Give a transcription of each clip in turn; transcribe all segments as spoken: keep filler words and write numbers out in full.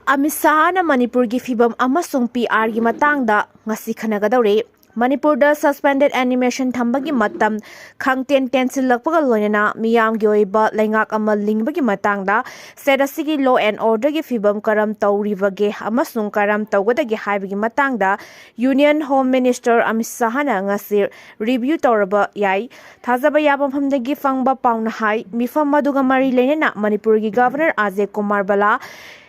ꯑꯃꯤꯠ ꯁꯍꯥꯅ ꯃꯅꯤꯄꯨꯔꯒꯤ ꯐꯤꯕꯝ ꯑꯃꯁꯨꯡ ꯄꯤ ꯑꯥꯔꯒꯤ ꯃꯇꯥꯡꯗ ꯉꯁꯤ ꯈꯟꯅꯒꯗꯧꯔꯤ꯫ ꯃꯅꯤꯄꯨꯔꯗ suspended animation ꯊꯝꯕꯒꯤ ꯃꯇꯝ ꯈꯪꯇꯦꯟ ꯇꯦꯟꯁꯤꯜꯂꯛꯄꯒ ꯂꯣꯏꯅꯅ ꯃꯤꯌꯥꯝꯒꯤ ꯑꯣꯏꯕ ꯂꯩꯉꯥꯛ ꯑꯃ ꯂꯤꯡꯕꯒꯤ ꯃꯇꯥꯡꯗ state ꯑꯁꯤꯒꯤ law and orderꯒꯤ ꯐꯤꯕꯝ ꯀꯔꯝ ꯇꯧꯔꯤꯕꯒꯦ ꯑꯃꯁꯨꯡ ꯀꯔꯝ ꯇꯧꯒꯗꯒꯦ ꯍꯥꯏꯕꯒꯤ ꯃꯇꯥꯡꯗ Union Home Minister ꯑꯃꯤꯠ ꯁꯍꯥꯅ ꯉꯁꯤ review ꯇꯧꯔꯕ ꯌꯥꯏ꯫ ꯊꯥꯖꯕ ꯌꯥꯕ ꯃꯐꯝꯗꯒꯤ ꯐꯪꯕ ꯄꯥꯎꯅ ꯍꯥꯏ, ꯃꯤꯐꯝ ꯑꯗꯨꯒ ꯃꯔꯤ ꯂꯩꯅꯅ ꯃꯅꯤꯄꯨꯔꯒꯤ Governor Ajay Kumar ꯚꯜꯂꯥ,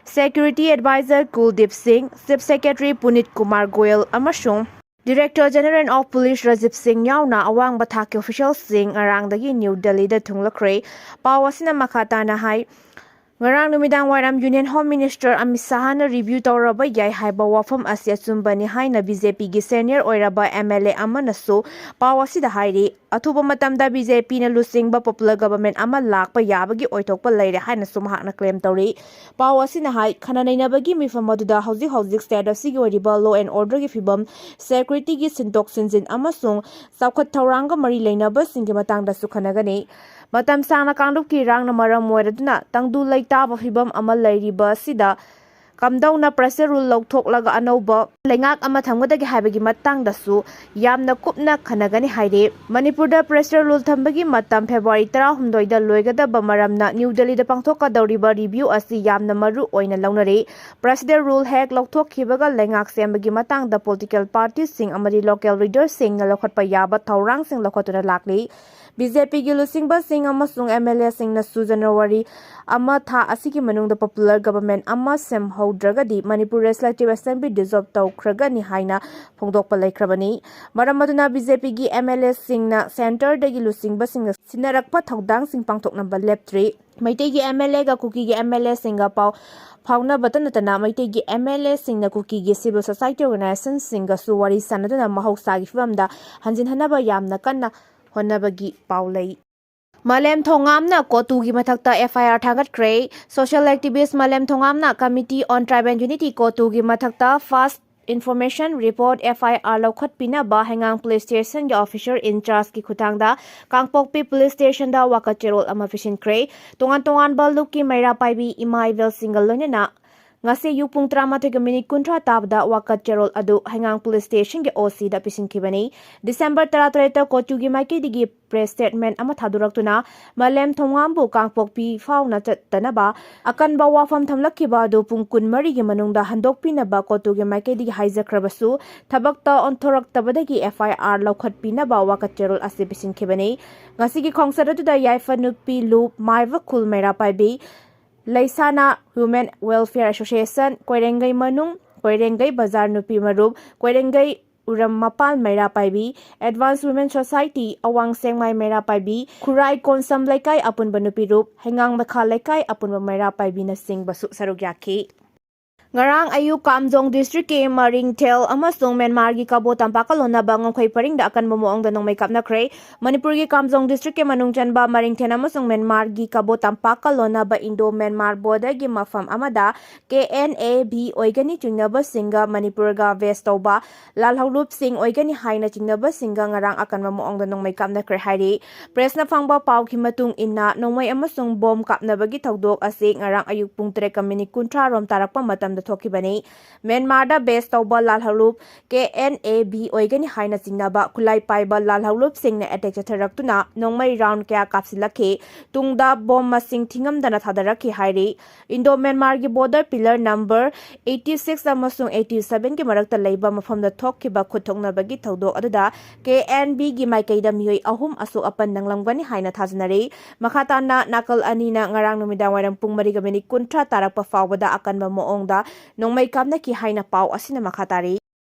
Security Advisor ꯀꯨꯜꯗꯤꯞ ꯁꯤꯡ, Chief Secretary ꯄꯨꯅꯤꯠ ꯀꯨꯃꯥꯔ ꯒꯣꯌꯜ ꯑꯃꯁꯨꯡ Director General of Police Rajiv ꯁꯤꯡ ꯌꯥꯎꯅ ꯑꯋꯥꯡꯕ ꯊꯥꯛꯀꯤ officialꯁꯤꯡ ꯉꯔꯥꯡꯗꯒꯤ ꯅ꯭ꯌꯨ ꯗꯦꯜꯂꯤꯗ ꯊꯨꯡꯂꯈ꯭ꯔꯦ꯫ ꯄꯥꯎ ꯑꯁꯤꯅ ꯃꯈꯥ ꯇꯥꯅ ꯍꯥꯏ, ꯉꯔꯥꯡ ꯅꯨꯃꯤꯗꯥꯡ ꯋꯥꯏꯔꯝ Union Home Minister Amit ꯁꯍꯥꯅ review ꯇꯧꯔꯕ ꯌꯥꯏ ꯍꯥꯏꯕ ꯋꯥꯐꯝ ꯑꯁꯤ ꯑꯆꯨꯝꯕꯅꯤ ꯍꯥꯏꯅ BJPꯒꯤ senior ꯑꯣꯏꯔꯕ MLA ꯑꯃꯅꯁꯨ ꯄꯥꯎ ꯑꯁꯤꯗ ꯍꯥꯏꯔꯤ꯫ ꯑꯊꯨꯕ ꯃꯇꯝꯗ BJPꯅ ꯂꯨꯆꯤꯡꯕ popular government ꯑꯃ ꯂꯥꯛꯄ ꯌꯥꯕꯒꯤ ꯑꯣꯏꯊꯣꯛꯄ ꯂꯩꯔꯦ ꯍꯥꯏꯅꯁꯨ ꯃꯍꯥꯛꯅ claim ꯇꯧꯔꯤ꯫ ꯄꯥꯎ ꯑꯁꯤꯅ ꯍꯥꯏ, ꯈꯟꯅ ꯅꯩꯅꯕꯒꯤ ꯃꯤꯐꯝ ꯑꯗꯨꯗ ꯍꯧꯖꯤꯛ ꯍꯧꯖꯤꯛ state ꯑꯁꯤꯒꯤ ꯑꯣꯏꯔꯤꯕ law and orderꯒꯤ ꯐꯤꯕꯝ, securityꯒꯤ ꯁꯤꯟꯗꯣꯛ ꯁꯤꯟꯖꯤꯟ ꯑꯃꯁꯨꯡ ꯆꯥꯎꯈꯠ ꯊꯧꯔꯥꯡꯒ ꯃꯔꯤ ꯂꯩꯅꯕꯁꯤꯡꯒꯤ ꯃꯇꯥꯡꯗꯁꯨ ꯈꯟꯅꯒꯅꯤ꯫ ꯃꯇꯝ ꯁꯥꯡꯅ ꯀꯥꯡꯂꯨꯞꯀꯤ ꯏꯔꯥꯡꯅ ꯃꯔꯝ ꯑꯣꯏꯔꯗꯨꯅ ꯇꯪꯗꯨ ꯂꯩꯇꯥꯕ ꯐꯤꯕꯝ ꯑꯃ ꯂꯩꯔꯤꯕ ꯑꯁꯤꯗ ꯀꯝꯗꯧꯅ press rule ꯂꯧꯊꯣꯛꯂꯒ ꯑꯅꯧꯕ ꯂꯩꯉꯥꯛ ꯑꯃ ꯊꯝꯒꯗꯒꯦ ꯍꯥꯏꯕꯒꯤ ꯃꯇꯥꯡꯗꯁꯨ ꯌꯥꯝꯅ ꯀꯨꯞꯅ ꯈꯟꯅꯒꯅꯤ ꯍꯥꯏꯔꯤ꯫ ꯃꯅꯤꯄꯨꯔꯗ press rule ꯊꯝꯕꯒꯤ ꯃꯇꯝ February ꯇꯔꯥꯍꯨꯝꯗꯣꯏꯗ ꯂꯣꯏꯒꯗꯕ ꯃꯔꯝꯅ ꯅ꯭ꯌꯨ ꯗꯦꯜꯂꯤꯗ ꯄꯥꯡꯊꯣꯛꯀꯗꯧꯔꯤꯕ review ꯑꯁꯤ ꯌꯥꯝꯅ ꯃꯔꯨ ꯑꯣꯏꯅ ꯂꯧꯅꯔꯤ꯫ Press rule ꯍꯦꯛ ꯂꯧꯊꯣꯛꯈꯤꯕꯒ ꯂꯩꯉꯥꯛ ꯁꯦꯝꯕꯒꯤ ꯃꯇꯥꯡꯗ political partyꯁꯤꯡ ꯑꯃꯗꯤ local leaderꯁꯤꯡꯅ ꯂꯧꯈꯠꯄ ꯌꯥꯕ ꯊꯧꯔꯥꯡꯁꯤꯡ ꯂꯧꯈꯠꯇꯨꯅ ꯂꯥꯛꯂꯤ꯫ BJPꯒꯤ ꯂꯨꯆꯤꯡꯕꯁꯤꯡ ꯑꯃꯁꯨꯡ MLAꯁꯤꯡꯅꯁꯨ January ꯑꯃ ꯊꯥ ꯑꯁꯤꯒꯤ ꯃꯅꯨꯡꯗ popular government ꯑꯃ ꯁꯦꯝꯍꯧꯗ꯭ꯔꯒꯗꯤ ꯃꯅꯤꯄꯨꯔ Legislative Assembly dissolve ꯇꯧꯈ꯭ꯔꯒꯅꯤ ꯍꯥꯏꯅ ꯐꯣꯡꯗꯣꯛꯄ ꯂꯩꯈ꯭ꯔꯕꯅꯤ꯫ ꯃꯔꯝ ꯑꯗꯨꯅ BJPꯒꯤ MLAꯁꯤꯡꯅ centreꯗꯒꯤ ꯂꯨꯆꯤꯡꯕꯁꯤꯡꯅ ꯁꯤꯟꯅꯔꯛꯄ ꯊꯧꯗꯥꯡꯁꯤꯡ ꯄꯥꯡꯊꯣꯛꯅꯕ ꯂꯦꯞꯇ꯭ꯔꯤ꯫ ꯃꯩꯇꯩꯒꯤ MLAꯒ ꯀꯨꯀꯤꯒꯤ MLAꯁꯤꯡꯒ ꯄꯥꯎ ꯐꯥꯎꯅꯕꯇ ꯅꯠꯇꯅ ꯃꯩꯇꯩꯒꯤ MLAꯁꯤꯡꯅ ꯀꯨꯀꯤꯒꯤ civil society organizationꯁꯤꯡꯒꯁꯨ ꯋꯥꯔꯤ ꯁꯥꯟꯅꯗꯨꯅ ꯃꯍꯧꯁꯥꯒꯤ ꯐꯤꯕꯝꯗ ꯍꯟꯖꯤꯟꯍꯟꯅꯕ ꯌꯥꯝꯅ ꯀꯟꯅ ꯍꯣꯠꯅꯕꯒꯤ ꯄꯥꯎ ꯂꯩ꯫ ꯃꯥꯂꯦꯝ ꯊꯣꯉꯥꯝꯅ ꯀꯣꯇꯨꯒꯤ ꯃꯊꯛꯇ FIR ꯊꯥꯡꯒꯠꯈ꯭ꯔꯦ꯫ Social activist ꯃꯥꯂꯦꯝ ꯊꯣꯉꯥꯝꯅ Committee on Tribal Unity ꯀꯣꯇꯨꯒꯤ ꯃꯊꯛꯇ first information report, FIR, ꯂꯧꯈꯠꯄꯤꯅꯕ ꯍꯩꯉꯥꯡ police stationꯒꯤ officer in chargeꯀꯤ ꯈꯨꯠꯊꯥꯡꯗ ꯀꯥꯡꯄꯣꯛꯄꯤ police stationꯗ ꯋꯥꯀꯠ ꯆꯦꯔꯣꯜ ꯑꯃ ꯄꯤꯁꯤꯟꯈ꯭ꯔꯦ꯫ ꯇꯣꯉꯥꯟ ꯇꯣꯉꯥꯟꯕ ꯂꯨꯞꯀꯤ ꯃꯩꯔꯥ ꯄꯥꯏꯕꯤ ꯏꯃꯥ ꯏꯕꯦꯜꯁꯤꯡꯒ ꯂꯣꯏꯅꯅ ꯉꯁꯤ ꯑꯌꯨꯛ ꯄꯨꯡ ꯇꯔꯥꯃꯥꯊꯣꯏꯒ ꯃꯤꯅꯤꯠ ꯀꯨꯟꯊ꯭ꯔꯥ ꯇꯥꯕꯗ ꯋꯥꯀꯠ ꯆꯦꯔꯣꯜ ꯑꯗꯨ ꯍꯩꯉꯥꯡ ꯄꯨꯂꯤꯁ ꯁ꯭ꯇꯦꯁꯟꯒꯤ ꯑꯣ ꯁꯤꯗ ꯄꯤꯁꯤꯟꯈꯤꯕꯅꯤ꯫ ꯗꯤꯁꯦꯝꯕꯔ ꯇꯔꯥꯇꯔꯦꯠꯇ ꯀꯣꯆꯨꯒꯤ ꯃꯥꯏꯀꯩꯗꯒꯤ ꯄ꯭ꯔꯦꯁ ꯁ꯭ꯇꯦꯠꯃꯦꯟ ꯑꯃ ꯊꯥꯗꯣꯔꯛꯇꯨꯅ ꯃꯂꯦꯝ ꯊꯣꯡꯉꯥꯝꯕꯨ ꯀꯥꯡꯄꯣꯛꯄꯤ ꯐꯥꯎꯅ ꯆꯠꯇꯅꯕ ꯑꯀꯟꯕ ꯋꯥꯐꯝ ꯊꯝꯂꯛꯈꯤꯕ ꯑꯗꯨ ꯄꯨꯡ ꯀꯨꯟꯃꯔꯤꯒꯤ ꯃꯅꯨꯡꯗ ꯍꯟꯗꯣꯛꯄꯤꯅꯕ ꯀꯣꯆꯨꯒꯤ ꯃꯥꯏꯀꯩꯗꯒꯤ ꯍꯥꯏꯖꯈ꯭ꯔꯕꯁꯨ, ꯊꯕꯛꯇ ꯑꯣꯟꯊꯣꯔꯛꯇꯕꯗꯒꯤ ꯑꯦꯐ ꯑꯥꯏ ꯑꯥꯔ ꯂꯧꯈꯠꯄꯤꯅꯕ ꯋꯥꯀꯠ ꯆꯦꯔꯣꯜ ꯑꯁꯤ ꯄꯤꯁꯤꯟꯈꯤꯕꯅꯤ꯫ ꯉꯁꯤꯒꯤ ꯈꯣꯡꯆꯠ ꯑꯗꯨꯗ ꯌꯥꯏꯐ ꯅꯨꯄꯤ ꯂꯨꯞ, ꯃꯥꯏꯕ ꯈꯨꯜ ꯃꯩꯔꯥ ꯄꯥꯏꯕꯤ, ꯂꯩꯁꯥꯅ Women Welfare Association, ꯀꯣꯏꯔꯦꯡꯒꯩ ꯃꯅꯨꯡ, ꯀꯣꯏꯔꯦꯡꯒꯩ ꯕꯖꯥꯔ ꯅꯨꯄꯤ ꯃꯔꯨꯞ, ꯀꯣꯏꯔꯦꯡꯒꯩ ꯎꯔꯝ ꯃꯄꯥꯜ ꯃꯩꯔꯥ ꯄꯥꯏꯕꯤ, Advanced Women Society, ꯑꯋꯥꯡ ꯁꯦꯡꯃꯥꯏ ꯃꯩꯔꯥ ꯄꯥꯏꯕꯤ, ꯈꯨꯔꯥꯏ ꯀꯣꯟꯁꯝ ꯂꯩꯀꯥꯏ ꯑꯄꯨꯟꯕ ꯅꯨꯄꯤꯔꯨꯞ, ꯍꯩꯉꯥꯡ ꯃꯈꯥ ꯂꯩꯀꯥꯏ ꯑꯄꯨꯟꯕ ꯃꯩꯔꯥ ꯄꯥꯏꯕꯤꯅꯆꯤꯡꯕꯁꯨ ꯁꯔꯨꯛ ꯌꯥꯈꯤ꯫ ꯉꯔꯥꯡ ꯑꯌꯨꯛ ꯀꯥꯝꯖꯣꯡ ꯗꯤꯁꯇ꯭ꯔꯤꯛꯀꯤ ꯃꯔꯤꯡꯊꯦꯜ ꯑꯃꯁꯨꯡ ꯃ꯭ꯌꯥꯟꯃꯥꯔꯒꯤ ꯀꯕꯣ ꯇꯝꯄꯥꯛꯀ ꯂꯣꯟꯅꯕ ꯉꯝꯈꯩ ꯄꯔꯤꯡꯗ ꯑꯀꯟꯕ ꯃꯑꯣꯡꯗ ꯅꯣꯡꯃꯩ ꯀꯥꯞꯅꯈ꯭ꯔꯦ꯫ ꯃꯅꯤꯄꯨꯔꯒꯤ ꯀꯥꯝꯖꯣꯡ ꯗꯤꯁꯇ꯭ꯔꯤꯛꯀꯤ ꯃꯅꯨꯡ ꯆꯟꯕ ꯃꯔꯤꯡꯊꯦꯜ ꯑꯃꯁꯨꯡ ꯃ꯭ꯌꯥꯟꯃꯥꯔꯒꯤ ꯀꯕꯣ ꯇꯝꯄꯥꯛꯀ ꯂꯣꯟꯅꯕ ꯏꯟꯗꯣ ꯃ꯭ꯌꯥꯟꯃꯥꯔ ꯕꯣꯔꯗꯔꯒꯤ ꯃꯐꯝ ꯑꯃꯗ ꯀꯦ ꯑꯦꯟ ꯑꯦ ꯕꯤ ꯑꯣꯏꯒꯅꯤ ꯆꯤꯡꯅꯕꯁꯤꯡꯒ ꯃꯅꯤꯄꯨꯔꯒ ꯕꯦꯁ ꯇꯧꯕ ꯂꯥꯜꯍꯧꯂꯨꯞꯁꯤꯡ ꯑꯣꯏꯒꯅꯤ ꯍꯥꯏꯅ ꯆꯤꯡꯅꯕꯁꯤꯡꯒ ꯉꯔꯥꯡ ꯑꯀꯟꯕ ꯃꯑꯣꯡꯗ ꯅꯣꯡꯃꯩ ꯀꯥꯞꯅꯈ꯭ꯔꯦ ꯍꯥꯏꯔꯤ꯫ ꯄ꯭ꯔꯦꯁꯅ ꯐꯪꯕ ꯄꯥꯎꯒꯤ ꯃꯇꯨꯡ ꯏꯟꯅ, ꯅꯣꯡꯃꯩ ꯑꯃꯁꯨꯡ ꯕꯣꯝ ꯀꯥꯞꯅꯕꯒꯤ ꯊꯧꯗꯣꯛ ꯑꯁꯤ ꯉꯔꯥꯡ ꯑꯌꯨꯛ ꯄꯨꯡ ꯇꯔꯦꯠꯀ ꯃꯤꯅꯤꯠ ꯀꯨꯟꯊ꯭ꯔꯥ ꯔꯣꯝ ꯇꯥꯔꯛꯄ ꯃꯇꯝꯗ ꯊꯣꯛꯈꯤꯕꯅꯤ꯫ ꯃ꯭ꯌꯥꯟꯃꯥꯔꯗ ꯕꯦꯁ ꯇꯧꯕ ꯂꯥꯜꯍꯧꯂꯨꯞ ꯀꯦ ꯑꯦꯟ ꯑꯦ ꯕꯤ ꯑꯣꯏꯒꯅꯤ ꯍꯥꯏꯅ ꯆꯤꯡꯅꯕ ꯈꯨꯠꯂꯥꯏ ꯄꯥꯏꯕ ꯂꯥꯜꯍꯧꯂꯨꯞꯁꯤꯡꯅ ꯑꯦꯇꯦꯛ ꯆꯠꯊꯔꯛꯇꯨꯅ ꯅꯣꯡꯃꯩ ꯔꯥꯎꯟ ꯀꯌꯥ ꯀꯥꯞꯁꯤꯜꯂꯛꯈꯤ꯫ ꯇꯨꯡꯗ ꯕꯣꯝ ꯃꯁꯤꯡ ꯊꯤꯉꯝꯗꯅ ꯊꯥꯗꯔꯛꯈꯤ ꯍꯥꯏꯔꯤ꯫ ꯏꯟꯗꯣ ꯃ꯭ꯌꯥꯟꯃꯥꯔꯒꯤ border pillar number eighty six ꯑꯃꯁꯨꯡ eighty seven ꯒꯤ ꯃꯔꯛꯇ ꯂꯩꯕ ꯃꯐꯝꯗ ꯊꯣꯛꯈꯤꯕ ꯈꯨꯠ ꯊꯣꯛꯅꯕꯒꯤ ꯊꯧꯗꯣꯛ ꯑꯗꯨꯗ ꯀꯦ ꯑꯦꯟ ꯕꯤꯒꯤ ꯃꯥꯏꯀꯩꯗ ꯃꯤꯑꯣꯏ ꯑꯍꯨꯝ ꯑꯁꯣꯛ ꯑꯄꯟ ꯅꯪꯂꯝꯒꯅꯤ ꯍꯥꯏꯅ ꯊꯥꯖꯅꯔꯤ꯫ ꯃꯈꯥ ꯇꯥꯅ ꯅꯥꯀꯜ ꯑꯅꯤꯅ ꯉꯔꯥꯡ ꯅꯨꯃꯤꯗꯥꯡ ꯋꯥꯏꯔꯝ ꯄꯨꯡ ꯃꯔꯤꯒ ꯃꯤꯅꯤꯠ ꯀꯨꯟꯊ꯭ꯔꯥ ꯇꯥꯔꯛꯄ ꯐꯥꯎꯕꯗ ꯑꯀꯟꯕ ꯃꯑꯣꯡꯗ ꯅꯣꯡꯃꯩ ꯀꯥꯞꯅꯈꯤ ꯍꯥꯏꯅ ꯄꯥꯎ ꯑꯁꯤꯅ ꯃꯈꯥ ꯇꯥꯔꯤ꯫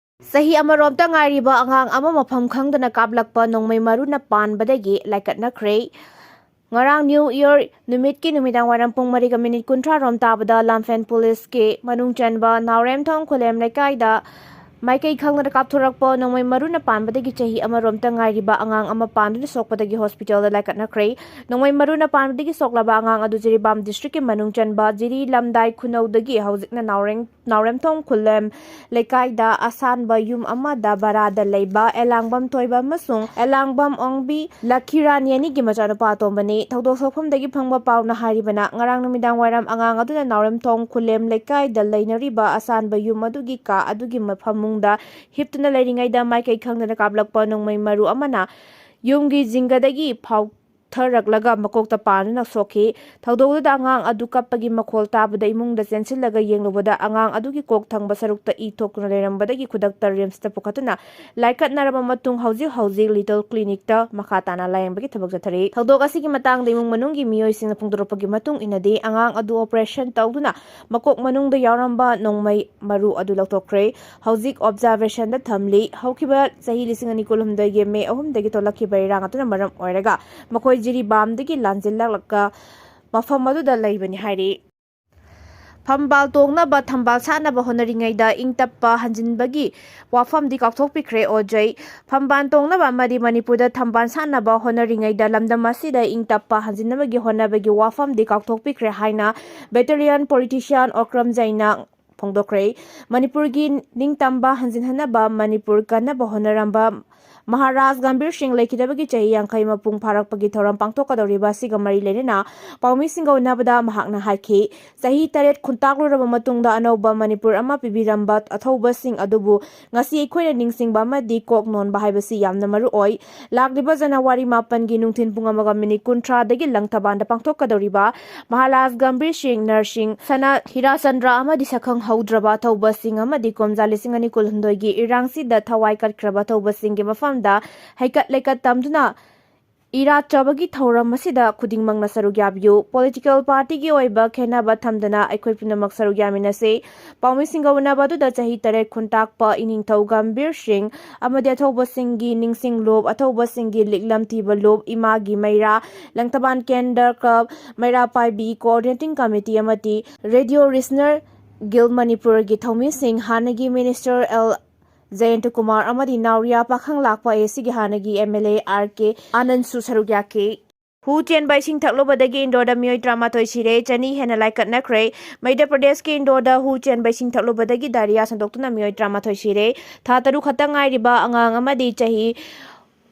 ꯆꯍꯤ ꯑꯃꯔꯣꯝꯇ ꯉꯥꯏꯔꯤꯕ ꯑꯉꯥꯡ ꯑꯃ ꯃꯐꯝ ꯈꯪꯗꯅ ꯀꯥꯞꯂꯛꯄ ꯅꯣꯡꯃꯩ ꯃꯔꯨꯅ ꯄꯥꯟꯕꯗꯒꯤ ꯂꯥꯏꯀꯠꯅꯈ꯭ꯔꯦ꯫ ꯉꯔꯥꯡ ꯅ꯭ꯌꯨ ꯏꯌꯔ ꯅꯨꯃꯤꯠꯀꯤ ꯅꯨꯃꯤꯗꯥꯡ ꯋꯥꯏꯔꯝ ꯄꯨꯡ ꯃꯔꯤꯒ ꯃꯤꯅꯤꯠ ꯀꯨꯟꯊ꯭ꯔꯥ ꯔꯣꯝ ꯇꯥꯕꯗ ꯂꯥꯝꯐꯦꯟ ꯄꯨꯂꯤꯁꯀꯤ ꯃꯅꯨꯡ ꯆꯟꯕ ꯅꯥꯎꯔꯦꯝꯊꯣꯡ ꯈꯨꯂꯦꯝ ꯂꯩꯀꯥꯏꯗ ꯃꯥꯏꯀꯩ ꯈꯪꯗꯅ ꯀꯥꯞꯊꯣꯔꯛꯄ ꯅꯣꯡꯃꯩ ꯃꯔꯨꯅ ꯄꯥꯟꯕꯗꯒꯤ ꯆꯍꯤ ꯑꯃꯔꯣꯝꯇ ꯉꯥꯏꯔꯤꯕ ꯑꯉꯥꯡ ꯑꯃ ꯄꯥꯟꯗꯨꯅ ꯁꯣꯛꯄꯗꯒꯤ ꯍꯣꯁꯄꯤꯇꯥꯜꯗ ꯂꯥꯏꯀꯠꯅꯈ꯭ꯔꯦ꯫ ꯅꯣꯡꯃꯩ ꯃꯔꯨꯅ ꯄꯥꯟꯕꯗꯒꯤ ꯁꯣꯛꯂꯕ ꯑꯉꯥꯡ ꯑꯗꯨ ꯖꯤꯔꯤꯕꯥꯝ ꯗꯤꯁꯇ꯭ꯔꯤꯛꯀꯤ ꯃꯅꯨꯡ ꯆꯟꯕ ꯖꯤꯔꯤ ꯂꯝꯗꯥꯏ ꯈꯨꯅꯧꯗꯒꯤ ꯍꯧꯖꯤꯛꯅ ꯅꯥꯎꯔꯦꯝ ꯅꯥꯎꯔꯦꯝꯊꯣꯡ ꯈꯨꯂꯦꯝ ꯂꯩꯀꯥꯏꯗ ꯑꯁꯥꯟꯕ ꯌꯨꯝ ꯑꯃꯗ ꯕꯔꯥꯗ ꯂꯩꯕ ꯑꯦꯂꯥꯡꯕꯝ ꯊꯣꯏꯕ ꯑꯃꯁꯨꯡ ꯑꯦꯂꯥꯡꯕꯝ ꯑꯣꯡꯕꯤ ꯂꯛꯈꯤꯔꯥꯅꯤ ꯑꯅꯤꯒꯤ ꯃꯆꯥꯅꯨꯄꯥ ꯑꯇꯣꯝꯕꯅꯤ꯫ ꯊꯧꯗꯣꯛ ꯊꯣꯛꯐꯝꯗꯒꯤ ꯐꯪꯕ ꯄꯥꯎꯅ ꯍꯥꯏꯔꯤꯕꯅ, ꯉꯔꯥꯡ ꯅꯨꯃꯤꯗꯥꯡ ꯋꯥꯏꯔꯝ ꯑꯉꯥꯡ ꯑꯗꯨꯅ ꯅꯥꯎꯔꯦꯝꯊꯣꯡ ꯈꯨꯂꯦꯝ ꯂꯩꯀꯥꯏꯗ ꯂꯩꯅꯔꯤꯕ ꯑꯁꯥꯟꯕ ꯌꯨꯝ ꯑꯗꯨꯒꯤ ꯀꯥ ꯑꯗꯨꯒꯤ ꯐꯃꯨꯡꯗ ꯍꯤꯞꯇꯨꯅ ꯂꯩꯔꯤꯉꯩꯗ ꯃꯥꯏꯀꯩ ꯈꯪꯗꯅ ꯀꯥꯞꯂꯛꯄ ꯅꯣꯡꯃꯩ ꯃꯔꯨ ꯑꯃꯅ ꯌꯨꯝꯒꯤ ꯖꯤꯡꯒꯗꯒꯤ ꯐꯥꯎꯊꯔꯛꯂꯒ ꯃꯀꯣꯛꯇ ꯄꯥꯟꯗꯨꯅ ꯁꯣꯛꯈꯤ꯫ ꯊꯧꯗꯣꯛꯇꯨꯗ ꯑꯉꯥꯡ ꯑꯗꯨ ꯀꯞꯄꯒꯤ ꯃꯈꯣꯜ ꯇꯥꯕꯗ ꯏꯃꯨꯡꯗ ꯆꯦꯟꯁꯤꯜꯂꯒ ꯌꯦꯡꯂꯨꯕꯗ ꯑꯉꯥꯡ ꯑꯗꯨꯒꯤ ꯀꯣꯛ ꯊꯪꯕ ꯁꯔꯨꯛꯇ ꯏ ꯊꯣꯛꯇꯨꯅ ꯂꯩꯔꯝꯕꯗꯒꯤ ꯈꯨꯗꯛꯇ ꯔꯤꯝꯁꯇ ꯄꯨꯈꯠꯇꯨꯅ ꯂꯥꯏꯀꯠꯅꯔꯕ ꯃꯇꯨꯡ ꯍꯧꯖꯤꯛ ꯍꯧꯖꯤꯛ ꯂꯤꯇꯜ ꯀ꯭ꯂꯤꯅꯤꯛꯇ ꯃꯈꯥ ꯇꯥꯅ ꯂꯥꯌꯦꯡꯕꯒꯤ ꯊꯕꯛ ꯆꯠꯊꯔꯤ꯫ ꯊꯧꯗꯣꯛ ꯑꯁꯤꯒꯤ ꯃꯇꯥꯡꯗ ꯏꯃꯨꯡ ꯃꯅꯨꯡꯒꯤ ꯃꯤꯑꯣꯏꯁꯤꯡꯅ ꯐꯣꯡꯗꯣꯔꯛꯄꯒꯤ ꯃꯇꯨꯡ ꯏꯟꯅꯗꯤ, ꯑꯉꯥꯡ ꯑꯗꯨ ꯑꯣꯄꯔꯦꯁꯟ ꯇꯧꯗꯨꯅ ꯃꯀꯣꯛ ꯃꯅꯨꯡꯗ ꯌꯥꯎꯔꯝꯕ ꯅꯣꯡꯃꯩ ꯃꯔꯨ ꯑꯗꯨ ꯂꯧꯊꯣꯛꯈ꯭ꯔꯦ꯫ ꯍꯧꯖꯤꯛ ꯑꯣꯕꯖꯥꯔꯕꯦꯁꯟꯗ ꯊꯝꯂꯤ꯫ ꯍꯧꯈꯤꯕ ꯆꯍꯤ ꯂꯤꯁꯤꯡ ꯑꯅꯤ ꯀꯨꯟꯍꯨꯝꯗꯣꯏꯒꯤ ꯃꯦ ꯑꯍꯨꯝꯗꯒꯤ ꯊꯣꯛꯂꯛꯈꯤꯕ ꯏꯔꯥꯡ ꯑꯗꯨꯅ ꯃꯔꯝ ꯑꯣꯏꯔꯒ ꯃꯈꯣꯏ ꯖꯤꯔꯤꯕꯥꯝꯗꯒꯤ ꯂꯥꯟꯖꯤꯜꯂꯛꯂꯒ ꯃꯐꯝ ꯑꯗꯨꯗ ꯂꯩꯕꯅꯤ ꯍꯥꯏꯔꯤ꯫ ꯐꯝꯕꯥꯜ ꯇꯣꯡꯅꯕ ꯊꯝꯕꯥꯜ ꯁꯥꯠꯅꯕ ꯍꯣꯠꯅꯔꯤꯉꯩꯗ ꯏꯪ ꯇꯞꯄ ꯍꯟꯖꯤꯟꯕꯒꯤ ꯋꯥꯐꯝꯗꯤ ꯀꯥꯎꯊꯣꯛꯄꯤꯈ꯭ꯔꯦ ꯑꯣꯖꯩ꯫ ꯐꯝꯕꯥꯜ ꯇꯣꯡꯅꯕ ꯑꯃꯗꯤ ꯃꯅꯤꯄꯨꯔꯗ ꯊꯝꯕꯥꯜ ꯁꯥꯠꯅꯕ ꯍꯣꯠꯅꯔꯤꯉꯩꯗ ꯂꯝꯗꯝ ꯑꯁꯤꯗ ꯏꯪ ꯇꯞꯄ ꯍꯟꯖꯤꯟꯅꯕꯒꯤ ꯍꯣꯠꯅꯕꯒꯤ ꯋꯥꯐꯝꯗꯤ ꯀꯥꯎꯊꯣꯛꯄꯤꯈ꯭ꯔꯦ ꯍꯥꯏꯅ ꯕꯦꯇꯦꯂꯤꯌꯟ ꯄꯣꯂꯤꯇꯤꯁꯤꯌꯥꯟ ꯑꯣꯀ꯭ꯔꯝ ꯖꯩꯅ ꯐꯣꯡꯗꯣꯛꯈ꯭ꯔꯦ꯫ ꯃꯅꯤꯄꯨꯔꯒꯤ ꯅꯤꯡꯇꯝꯕ ꯍꯟꯖꯤꯟꯍꯟꯅꯕ ꯃꯅꯤꯄꯨꯔ ꯀꯟꯅꯕ ꯍꯣꯠꯅꯔꯝꯕ ꯃꯍꯥꯔꯥꯖ ꯒꯝꯚꯤꯔ ꯁꯤꯡ ꯂꯩꯈꯤꯗꯕꯒꯤ ꯆꯍꯤ ꯌꯥꯡꯈꯩ ꯃꯄꯨꯡ ꯐꯥꯔꯛꯄꯒꯤ ꯊꯧꯔꯝ ꯄꯥꯡꯊꯣꯛꯀꯗꯧꯔꯤꯕ ꯑꯁꯤꯒ ꯃꯔꯤ ꯂꯩꯅꯅ ꯄꯥꯎꯃꯤꯁꯤꯡꯒ ꯎꯅꯕꯗ ꯃꯍꯥꯛꯅ ꯍꯥꯏꯈꯤ, ꯆꯍꯤ ꯇꯔꯦꯠ ꯈꯨꯟꯇꯥꯛꯂꯨꯔꯕ ꯃꯇꯨꯡꯗ ꯑꯅꯧꯕ ꯃꯅꯤꯄꯨꯔ ꯑꯃ ꯄꯤꯕꯤꯔꯝꯕ ꯑꯊꯧꯕꯁꯤꯡ ꯑꯗꯨꯕꯨ ꯉꯁꯤ ꯑꯩꯈꯣꯏꯅ ꯅꯤꯡꯁꯤꯡꯕ ꯑꯃꯗꯤ ꯀꯣꯛ ꯅꯣꯟꯕ ꯍꯥꯏꯕꯁꯤ ꯌꯥꯝꯅ ꯃꯔꯨ ꯑꯣꯏ꯫ ꯂꯥꯛꯂꯤꯕ ꯖꯅꯋꯥꯔꯤ ꯃꯥꯄꯟꯒꯤ ꯅꯨꯡꯊꯤꯜ ꯄꯨꯡ ꯑꯃꯒ ꯃꯤꯅꯤꯠ ꯀꯨꯟꯊ꯭ꯔꯥꯗꯒꯤ ꯂꯪꯊꯕꯥꯜꯗ ꯄꯥꯡꯊꯣꯛꯀꯗꯧꯔꯤꯕ ꯃꯍꯥꯔꯥꯖ ꯒꯝꯚꯤꯔ ꯁꯤꯡ, ꯅꯔꯁꯤꯡ, ꯁꯅꯥ ꯍꯤꯔꯥꯆꯟꯗ꯭ꯔ ꯑꯃꯗꯤ ꯁꯛꯈꯪ ꯍꯧꯗ꯭ꯔꯕ ꯑꯊꯧꯕꯁꯤꯡ ꯑꯃꯗꯤ ꯀꯨꯝꯖꯥ ꯂꯤꯁꯤꯡ ꯑꯅꯤ ꯀꯨꯟꯍꯨꯝꯗꯣꯏꯒꯤ ꯏꯔꯥꯡꯁꯤꯗ ꯊꯋꯥꯏ ꯀꯠꯈ꯭ꯔꯕ ꯑꯊꯧꯕꯁꯤꯡꯒꯤ ꯃꯐꯝꯗ ꯍꯩꯀꯠ ꯂꯩꯀꯠ ꯇꯝꯗꯨꯅ ꯏꯔꯥꯠꯆꯕꯒꯤ ꯊꯧꯔꯝ ꯑꯁꯤꯗ ꯈꯨꯗꯤꯡꯃꯛꯅ ꯁꯔꯨꯛ ꯌꯥꯕꯤꯌꯨ꯫ ꯄꯣꯂꯤꯇꯤꯀꯦꯜ ꯄꯥꯔꯇꯤꯒꯤ ꯑꯣꯏꯕ ꯈꯦꯟꯅꯕ ꯊꯝꯗꯅ ꯑꯩꯈꯣꯏ ꯄꯨꯝꯅꯃꯛ ꯁꯔꯨꯛ ꯌꯥꯃꯤꯟꯅꯁꯤ꯫ ꯄꯥꯎꯃꯤꯁꯤꯡꯒ ꯎꯅꯕ ꯑꯗꯨꯗ ꯆꯍꯤ ꯇꯔꯦꯠ ꯈꯨꯟꯇꯥꯛꯄ ꯏꯅꯤꯡꯊꯧ ꯒꯝꯚꯤꯔ ꯁꯤꯡ ꯑꯃꯗꯤ ꯑꯊꯧꯕꯁꯤꯡꯒꯤ ꯅꯤꯡꯁꯤꯡ ꯂꯨꯞ, ꯑꯊꯧꯕꯁꯤꯡꯒꯤ ꯂꯤꯛꯂꯝ ꯊꯤꯕ ꯂꯨꯞ, ꯏꯃꯥꯒꯤ ꯃꯩꯔꯥ, ꯂꯪꯊꯕꯥꯜ ꯀꯦꯟꯗ꯭ꯔ ꯀ꯭ꯂꯕ, ꯃꯩꯔꯥ ꯄꯥꯏꯕꯤ ꯀꯣꯑꯣꯔꯗꯤꯅꯦꯇꯤꯡ ꯀꯃꯤꯇꯤ ꯑꯃꯗꯤ ꯔꯦꯗꯤꯑꯣ ꯔꯤꯁꯅꯔ ꯒꯤꯜ ꯃꯅꯤꯄꯨꯔꯒꯤ ꯊꯧꯃꯤꯁꯤꯡ, ꯍꯥꯟꯅꯒꯤ ꯃꯤꯅꯤꯁꯇꯔ ꯑꯦꯜ ꯖꯌꯟꯇ ꯀꯨꯃꯥꯔ ꯑꯃꯗꯤ ꯅꯥꯎꯔꯤꯌꯥ ꯄꯥꯈꯪ ꯂꯥꯛꯄ ꯑꯦ ꯁꯤꯒꯤ ꯍꯥꯟꯅꯒꯤ ꯑꯦꯝ ꯑꯦꯜ ꯑꯦ ꯑꯥꯔ ꯀꯦ ꯑꯥꯅꯟꯗꯁꯨ ꯁꯔꯨꯛ ꯌꯥꯈꯤ꯫ ꯍꯨ ꯆꯦꯟꯕ ꯏꯁꯤꯡ ꯊꯛꯂꯨꯕꯗꯒꯤ ꯏꯟꯗꯣꯔꯗ ꯃꯤꯑꯣꯏ ꯇꯔꯥꯃꯥꯊꯣꯏ ꯁꯤꯔꯦ, ꯆꯅꯤ ꯍꯦꯟꯅ ꯂꯥꯏꯀꯠꯅꯈ꯭ꯔꯦ꯫ ꯃꯩꯙ꯭ꯌ ꯄ꯭ꯔꯗꯦꯁꯀꯤ ꯏꯟꯗꯣꯔꯗ ꯍꯨ ꯆꯦꯟꯕ ꯏꯁꯤꯡ ꯊꯛꯂꯨꯕꯗꯒꯤ ꯗꯥꯏꯔꯤꯌꯥ ꯁꯟꯗꯣꯛꯇꯨꯅ ꯃꯤꯑꯣꯏ ꯇꯔꯥꯃꯥꯊꯣꯏ ꯁꯤꯔꯦ꯫ ꯊꯥ ꯇꯔꯨꯛ ꯈꯛꯇ ꯉꯥꯏꯔꯤꯕ ꯑꯉꯥꯡ ꯑꯃꯗꯤ ꯆꯍꯤ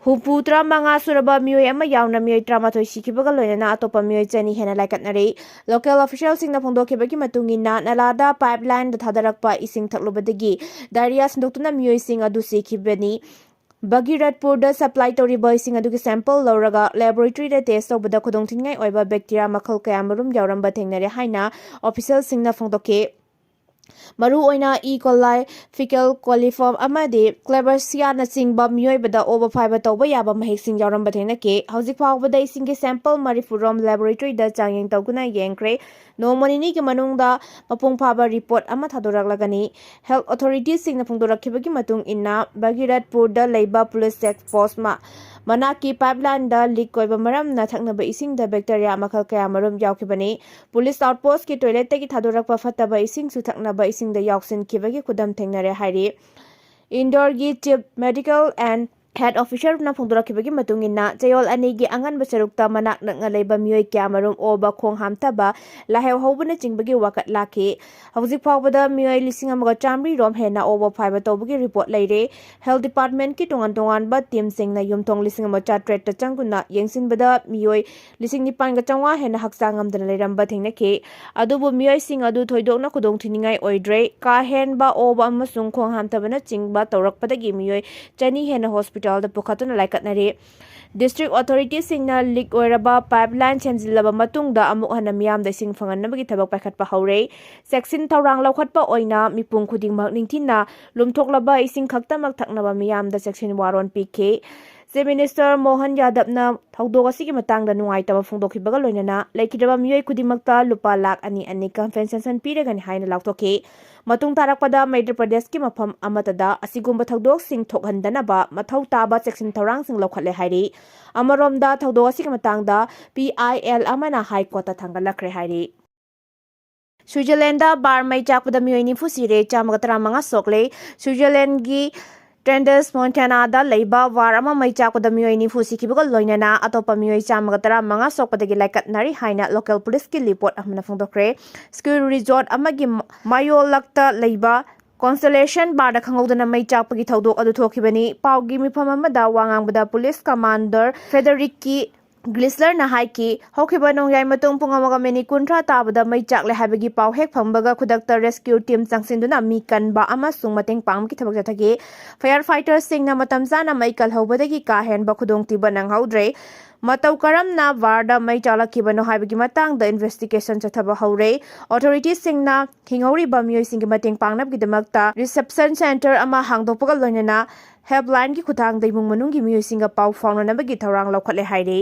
ꯍꯨꯝꯐꯨ ꯇꯔꯥꯃꯉꯥ ꯁꯨꯔꯕ ꯃꯤꯑꯣꯏ ꯑꯃ ꯌꯥꯎꯅ ꯃꯤꯑꯣꯏ ꯇꯔꯥꯃꯥꯊꯣꯏ ꯁꯤꯈꯤꯕꯒ ꯂꯣꯏꯅꯅ ꯑꯇꯣꯞꯄ ꯃꯤꯑꯣꯏ ꯆꯅꯤ ꯍꯦꯟꯅ ꯂꯥꯏꯀꯠꯅꯔꯦ꯫ Local officialꯁꯤꯡꯅ ꯐꯣꯡꯗꯣꯛꯈꯤꯕꯒꯤ ꯃꯇꯨꯡ ꯏꯟꯅ, ꯅꯂꯥꯗ pipeline ꯊꯥꯗꯔꯛꯄ ꯏꯁꯤꯡ ꯊꯛꯂꯨꯕꯗꯒꯤ ꯗꯥꯏꯔꯤꯌꯥ ꯁꯟꯗꯣꯛꯇꯨꯅ ꯃꯤꯑꯣꯏꯁꯤꯡ ꯑꯗꯨ ꯁꯤꯈꯤꯕꯅꯤ꯫ ꯚꯒꯤꯔꯠꯄꯨꯔꯗ supply ꯇꯧꯔꯤꯕ ꯏꯁꯤꯡ ꯑꯗꯨꯒꯤ sample ꯂꯧꯔꯒ laboratoryꯗ test ꯇꯧꯕꯗ ꯈꯨꯗꯣꯡꯊꯤꯅꯤꯡꯉꯥꯏ ꯑꯣꯏꯕ bacteria ꯃꯈꯜ ꯀꯌꯥꯃꯔꯨꯝ ꯌꯥꯎꯔꯝꯕ ꯊꯦꯡꯅꯔꯦ ꯍꯥꯏꯅ officialꯁꯤꯡꯅ ꯐꯣꯡꯗꯣꯛꯈꯤ꯫ ꯃꯔꯨꯑꯣꯏꯅ E. coli, faecal coliform ꯑꯃꯗꯤ Klebsiella ꯅꯆꯤꯡꯕ ꯃꯤꯑꯣꯏꯕꯗ ꯑꯣꯕ ꯐꯥꯏꯕ ꯇꯧꯕ ꯌꯥꯕ ꯃꯍꯤꯛꯁꯤꯡ ꯌꯥꯎꯔꯝꯕ ꯊꯦꯡꯅꯈꯤ꯫ ꯍꯧꯖꯤꯛ ꯐꯥꯎꯕꯗ ꯏꯁꯤꯡꯒꯤ sample ꯃꯔꯤꯐꯨ ꯔꯣꯝ laboratoryꯗ ꯆꯥꯡꯌꯦꯡ ꯇꯧꯗꯨꯅ ꯌꯦꯡꯈ꯭ꯔꯦ꯫ ꯅꯣꯡꯃ ꯅꯤꯅꯤꯒꯤ ꯃꯅꯨꯡꯗ ꯃꯄꯨꯡ ꯐꯥꯕ report ꯑꯃ ꯊꯥꯗꯣꯔꯛꯂꯒꯅꯤ꯫ Health authorityꯁꯤꯡꯅ ꯐꯣꯡꯗꯣꯔꯛꯈꯤꯕꯒꯤ ꯃꯇꯨꯡ ꯏꯟꯅ, ꯚꯒꯤꯔꯠꯄꯨꯔꯗ ꯂꯩꯕ police check post ꯃ-, ꯃꯅꯥꯛꯀꯤ pipelineꯗ leak ꯑꯣꯏꯕ ꯃꯔꯝꯅ ꯊꯛꯅꯕ ꯏꯁꯤꯡꯗ bacteria ꯃꯈꯜ ꯀꯌꯥꯃꯔꯨꯝ ꯌꯥꯎꯈꯤꯕꯅꯤ꯫ Police outpostꯀꯤ toiletꯇꯒꯤ ꯊꯥꯗꯣꯔꯛꯄ ꯐꯠꯇꯕ ꯏꯁꯤꯡꯁꯨ ꯊꯛꯅꯕ ꯏꯁꯤꯡꯗ ꯌꯥꯎꯁꯤꯟꯈꯤꯕꯒꯤ ꯈꯨꯗꯝ ꯊꯦꯡꯅꯔꯦ ꯍꯥꯏꯔꯤ꯫ ꯏꯟꯗꯣꯔꯒꯤ Chief Medical and Health Officerꯅ ꯐꯣꯡꯗꯣꯔꯛꯈꯤꯕꯒꯤ ꯃꯇꯨꯡ ꯏꯟꯅ, ꯆꯌꯣꯜ ꯑꯅꯤꯒꯤ ꯑꯉꯟꯕ ꯁꯔꯨꯛꯇ ꯃꯅꯥꯛ ꯅꯛꯅ ꯂꯩꯕ ꯃꯤꯑꯣꯏ ꯀꯌꯥꯃꯔꯨꯝ ꯑꯣꯕ, ꯈꯣꯡ ꯍꯥꯝꯊꯕ, ꯂꯥꯏꯍꯧ ꯍꯧꯕꯅꯆꯤꯡꯕꯒꯤ ꯋꯥꯀꯠ ꯂꯥꯛꯈꯤ꯫ ꯍꯧꯖꯤꯛ ꯐꯥꯎꯕꯗ ꯃꯤꯑꯣꯏ ꯂꯤꯁꯤꯡ ꯑꯃꯒ ꯆꯥꯃꯔꯤ ꯔꯣꯝ ꯍꯦꯟꯅ ꯑꯣꯕ ꯐꯥꯏꯕ ꯇꯧꯕꯒꯤ report ꯂꯩꯔꯦ꯫ Health departmentꯀꯤ ꯇꯣꯉꯥꯟ ꯇꯣꯉꯥꯟꯕ teamꯁꯤꯡꯅ ꯌꯨꯝꯊꯣꯡ ꯂꯤꯁꯤꯡ ꯑꯃ ꯆꯥꯇ꯭ꯔꯦꯠꯇ ꯆꯪꯗꯨꯅ ꯌꯦꯡꯁꯤꯟꯕꯗ ꯃꯤꯑꯣꯏ ꯂꯤꯁꯤꯡ ꯅꯤꯄꯥꯟꯒ ꯆꯥꯝꯃꯉꯥ ꯍꯦꯟꯅ ꯍꯛꯆꯥꯡ ꯉꯝꯗꯅ ꯂꯩꯔꯝꯕ ꯊꯦꯡꯅꯈꯤ꯫ ꯑꯗꯨꯕꯨ ꯃꯤꯑꯣꯏꯁꯤꯡ ꯑꯗꯨ ꯊꯣꯏꯗꯣꯛꯅ ꯈꯨꯗꯣꯡꯊꯤꯅꯤꯡꯉꯥꯏ ꯑꯣꯏꯗ꯭ꯔꯦ꯫ ꯀꯥ ꯍꯦꯟꯕ ꯑꯣꯕ ꯑꯃꯁꯨꯡ ꯈꯣꯡ ꯍꯥꯝꯊꯕꯅꯆꯤꯡꯕ ꯇꯧꯔꯛꯄꯗꯒꯤ ꯃꯤꯑꯣꯏ ꯆꯅꯤ ꯍꯦꯟꯅ hospitalꯗ ꯄꯨꯈꯠꯇꯨꯅ ꯂꯥꯏꯀꯠꯅꯔꯤ꯫ District authorityꯁꯤꯡꯅ leak ꯑꯣꯏꯔꯕ pipeline ꯁꯦꯝꯖꯤꯜꯂꯕ ꯃꯇꯨꯡꯗ ꯑꯃꯨꯛ ꯍꯟꯅ ꯃꯤꯌꯥꯝꯗ ꯏꯁꯤꯡ ꯐꯪꯍꯟꯅꯕꯒꯤ ꯊꯕꯛ ꯄꯥꯏꯈꯠꯄ ꯍꯧꯔꯦ꯫ ꯆꯦꯛꯁꯤꯟ ꯊꯧꯔꯥꯡ ꯂꯧꯈꯠꯄ ꯑꯣꯏꯅ ꯃꯤꯄꯨꯝ ꯈꯨꯗꯤꯡꯃꯛ ꯅꯤꯡꯊꯤꯅ ꯂꯨꯝꯊꯣꯛꯂꯕ ꯏꯁꯤꯡ ꯈꯛꯇꯃꯛ ꯊꯛꯅꯕ ꯃꯤꯌꯥꯝꯗ ꯆꯦꯛꯁꯤꯟ ꯋꯥꯔꯣꯜ ꯄꯤꯈꯤ꯫ Chief Minister ꯃꯣꯍꯟ ꯌꯥꯗꯕꯅ ꯊꯧꯗꯣꯛ ꯑꯁꯤꯒꯤ ꯃꯇꯥꯡꯗ ꯅꯨꯡꯉꯥꯏꯇꯕ ꯐꯣꯡꯗꯣꯛꯈꯤꯕꯒ ꯂꯣꯏꯅꯅ ꯂꯩꯈꯤꯗ꯭ꯔꯕ ꯃꯤꯑꯣꯏ ꯈꯨꯗꯤꯡꯃꯛꯇ ꯂꯨꯄꯥ ꯂꯥꯈ ꯑꯅꯤ ꯑꯅꯤ compensation ꯄꯤꯔꯒꯅꯤ ꯍꯥꯏꯅ ꯂꯥꯎꯊꯣꯛꯈꯤ꯫ ꯃꯇꯨꯡ ꯇꯥꯔꯛꯄꯗ ꯃꯩꯙ꯭ꯌ ꯄ꯭ꯔꯗꯦꯁꯀꯤ ꯃꯐꯝ ꯑꯃꯠꯇꯗ ꯑꯁꯤꯒꯨꯝꯕ ꯊꯧꯗꯣꯛꯁꯤꯡ ꯊꯣꯛꯍꯟꯗꯅꯕ ꯃꯊꯧ ꯇꯥꯕ ꯆꯦꯛꯁꯤꯟ ꯊꯧꯔꯥꯡꯁꯤꯡ ꯂꯧꯈꯠꯂꯦ ꯍꯥꯏꯔꯤ꯫ ꯑꯃꯔꯣꯝꯗ, ꯊꯧꯗꯣꯛ ꯑꯁꯤꯒꯤ ꯃꯇꯥꯡꯗ P I L ꯑꯃꯅ High Courtꯇ ꯊꯥꯡꯒꯠꯂꯛꯈ꯭ꯔꯦ ꯍꯥꯏꯔꯤ꯫ Switzerlandꯗ bar ꯃꯩ ꯆꯥꯛꯄꯗ ꯃꯤꯑꯣꯏ ꯅꯤꯐꯨ ꯁꯤꯔꯦ, ꯆꯥꯝꯃꯒ ꯇꯔꯥꯃꯉꯥ ꯁꯣꯛꯂꯦ꯫ Switzerlandꯒꯤ ꯇ꯭ꯔꯦꯟꯗꯁ ꯃꯣꯟꯇꯦꯅꯥꯗ ꯂꯩꯕ ꯋꯥꯔ ꯑꯃ ꯃꯩ ꯆꯥꯛꯄꯗ ꯃꯤꯑꯣꯏ ꯅꯤꯐꯨ ꯁꯤꯈꯤꯕꯒ ꯂꯣꯏꯅꯅ ꯑꯇꯣꯞꯄ ꯃꯤꯑꯣꯏ ꯆꯥꯝꯃꯒ ꯇꯔꯥꯃꯉꯥ ꯁꯣꯛꯄꯗꯒꯤ ꯂꯥꯏꯀꯠꯅꯔꯤ ꯍꯥꯏꯅ ꯂꯣꯀꯦꯜ ꯄꯨꯂꯤꯁꯀꯤ ꯔꯤꯄꯣꯔꯠ ꯑꯃꯅ ꯐꯣꯡꯗꯣꯛꯈ꯭ꯔꯦ꯫ ꯁ꯭ꯀꯤ ꯔꯤꯖꯣꯔꯠ ꯑꯃꯒꯤ ꯃ-, ꯃꯌꯣꯜꯂꯛꯇ ꯂꯩꯕ ꯀꯣꯟꯁꯇꯦꯂꯦꯁꯟ ꯕꯥꯔꯗ ꯈꯪꯍꯧꯗꯅ ꯃꯩ ꯆꯥꯛꯄꯒꯤ ꯊꯧꯗꯣꯛ ꯑꯗꯨ ꯊꯣꯛꯈꯤꯕꯅꯤ꯫ ꯄꯥꯎꯒꯤ ꯃꯤꯐꯝ ꯑꯃꯗ ꯋꯥ ꯉꯥꯡꯕꯗ ꯄꯨꯂꯤꯁ ꯀꯃꯥꯟꯗꯔ ꯐꯦꯗꯔꯤꯛꯀꯤ ꯒ꯭ꯂꯤꯁꯂꯔꯅ ꯍꯥꯏꯈꯤ, ꯍꯧꯈꯤꯕ ꯅꯣꯡꯌꯥꯏ ꯃꯇꯨꯡ ꯄꯨꯡ ꯑꯃꯒ ꯃꯤꯅꯤꯠ ꯀꯨꯟꯊ꯭ꯔꯥ ꯇꯥꯕꯗ ꯃꯩ ꯆꯥꯛꯂꯦ ꯍꯥꯏꯕꯒꯤ ꯄꯥꯎ ꯍꯦꯛ ꯐꯪꯕꯒ ꯈꯨꯗꯛꯇ ꯔꯦꯁꯀ꯭ꯌꯨ ꯇꯤꯝ ꯆꯪꯁꯤꯟꯗꯨꯅ ꯃꯤ ꯀꯟꯕ ꯑꯃꯁꯨꯡ ꯃꯇꯦꯡ ꯄꯥꯡꯕꯒꯤ ꯊꯕꯛ ꯆꯠꯊꯈꯤ꯫ ꯐꯥꯌꯔ ꯐꯥꯏꯇꯔꯁꯤꯡꯅ ꯃꯇꯝ ꯆꯥꯅ ꯃꯩ ꯀꯜꯍꯧꯕꯗꯒꯤ ꯀꯥ ꯍꯦꯟꯕ ꯈꯨꯗꯣꯡꯊꯤꯕ ꯅꯪꯍꯧꯗ꯭ꯔꯦ꯫ ꯃꯇꯧ ꯀꯔꯝꯅ ꯕꯥꯔꯗ ꯃꯩ ꯆꯥꯛꯂꯛꯈꯤꯕꯅꯣ ꯍꯥꯏꯕꯒꯤ ꯃꯇꯥꯡꯗ ꯏꯟꯚꯦꯁꯇꯤꯒꯦꯁꯟ ꯆꯠꯊꯕ ꯍꯧꯔꯦ꯫ ꯑꯣꯊꯣꯔꯤꯇꯤꯁꯤꯡꯅ ꯍꯤꯡꯍꯧꯔꯤꯕ ꯃꯤꯑꯣꯏꯁꯤꯡꯒꯤ ꯃꯇꯦꯡ ꯄꯥꯡꯅꯕꯒꯤꯗꯃꯛꯇ ꯔꯤꯁꯦꯞꯁꯟ ꯁꯦꯟꯇꯔ ꯑꯃ ꯍꯥꯡꯗꯣꯛꯄꯒ ꯂꯣꯏꯅꯅ ꯍꯦꯜꯞꯂꯥꯏꯟꯒꯤ ꯈꯨꯠꯊꯥꯡꯗ ꯏꯃꯨꯡ ꯃꯅꯨꯡꯒꯤ ꯃꯤꯑꯣꯏꯁꯤꯡꯒ ꯄꯥꯎ ꯐꯥꯎꯅꯅꯕꯒꯤ ꯊꯧꯔꯥꯡ ꯂꯧꯈꯠꯂꯦ ꯍꯥꯏꯔꯤ꯫